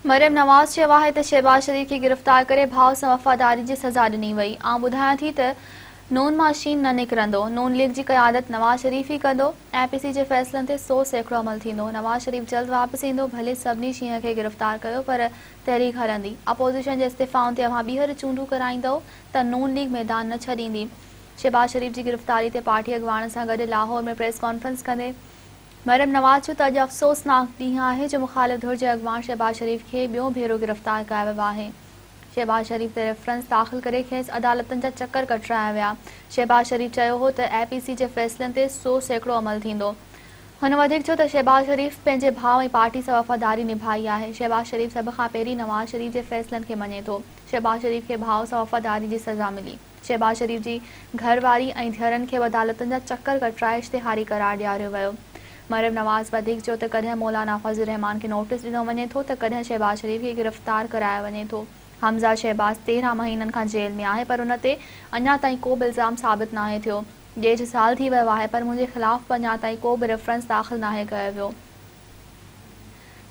مريم نواز چيو آهي ته شهباز شريف کي گرفتار ڪري ڀاء سان وفاداري جي سزا ڏني وئي، آئون ٻڌايان ٿي ته نون مان شين نه نڪرندو، نون ليگ جي قيادت نواز شريف ئي ڪندو، اي پي سي جي فيصلن تي 100% عمل ٿيندو، نواز شريف جلد واپس ايندو، ڀلي سڀني شينهن کي گرفتار ڪيو پر تحريڪ هلندي، اپوزيشن جي استعيفائن تي اوهان ٻيهر چونڊون ڪرائيندؤ ته نون ليگ ميدان نه ڇڏيندي. شهباز شريف جي گرفتاري تي پارٽي اڳواڻن سان گڏ لاهور ۾ پريس ڪانفرنس ڪندي مريم نواز چيو ته اڄ افسوسناڪ ڏينهن آهي جو مخالف ڌر جي اڳواڻ شهباز شريف کي ٻيون ڀيرو گرفتار ڪيو ويو آهي. شهباز شريف تي ريفرنس داخل ڪري کيس عدالتن جا چڪر ڪٽرايا ويا. شهباز شريف چيو هو ته اي پي سي جي فيصلن تي 100% عمل ٿيندو. هن وڌيڪ چيو ته شهباز شريف پنهنجي ڀاء ۽ پارٽي سان وفاداري نڀائي آهي. شهباز شريف سڀ کان پهرين نواز شريف جي فيصلن کي مڃي ٿو. شهباز شريف کي ڀاء سان وفاداري جي سزا ملي. شهباز شريف جي گهر واري ۽ ڌيئرن کي به عدالتن جا چڪر ڪٽرائي اشتهاري قرار ڏياريو ويو. مريم نواز وڌيڪ چيو ته ڪڏهن مولانا فضل الرحمان کي نوٽيس ڏنو وڃي ٿو ته ڪڏهن شهباز شريف کي گرفتار ڪرايو وڃي ٿو. حمزه شهباز 13 مهينن کان جيل ۾ آهي پر ان تي اڃا تائين ڪو به الزام ثابت ناهي ٿيو. ڏيڍ سال ٿي ويو آهي پر منهنجي خلاف به اڃا تائين ڪو به ريفرنس داخل ناهي ڪيو ويو.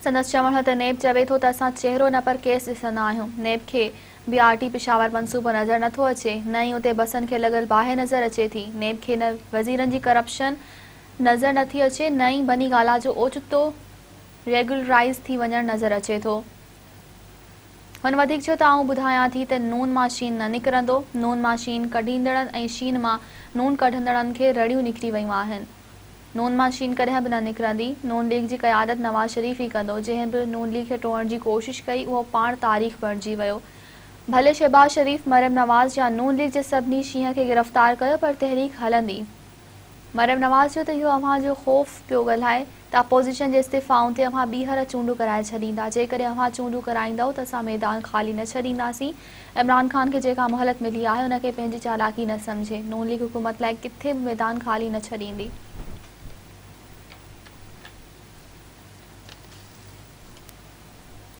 سندس چوڻ هو ته نيب چوي ٿو ته اسان چهرو نه پر ڪيس ڏسندا آهيون، نيب کي بي آر ٽي پشاور منصوبو نظر نٿو اچي، نه ئي اتي بسن کي لڳل باهه نظر اچي ٿي، نيب کي نه وزيرن جي ڪرپشن نظر نٿي اچي نه ئي بني گالا جو اوچتو ريگولرائيز ٿي وڃڻ نظر اچي ٿو. هن وڌيڪ چيو ته آئون ٻڌايان ٿي ته نون مان شين نه نڪرندو، نون مان شين ڪڍيندڙن ۽ شين مان نون ڪڍندڙن کي رڙيون نڪري ويون آهن. نون مان شين ڪڏهن به نه نڪرندي، نون ليگ جي قيادت نواز شريف ئي ڪندو، جنهن به نون ليگ کي ٽوڙڻ جي ڪوشش ڪئي اهو پاڻ تاريخ بڻجي ويو. ڀلي شهباز شريف، مريم نواز يا نون ليگ جي سڀني شينهن کي گرفتار ڪيو پر تحريڪ هلندي. مريم نواز چيو ته اهو اوهان جو خوف پيو ڳالهائي ته اپوزيشن جي استعيفائن تي اوهان ٻيهر چونڊون ڪرائي ڇڏيندا، جيڪڏهن اوهان چونڊون ڪرائيندؤ ته اسان ميدان خالي نه ڇڏينداسين، عمران خان کي جيڪا مهلت ملي آهي ان کي پنهنجي چالاڪي نه سمجهي، نون ليگ حڪومت لاء ڪٿي به ميدان خالي نه ڇڏيندي.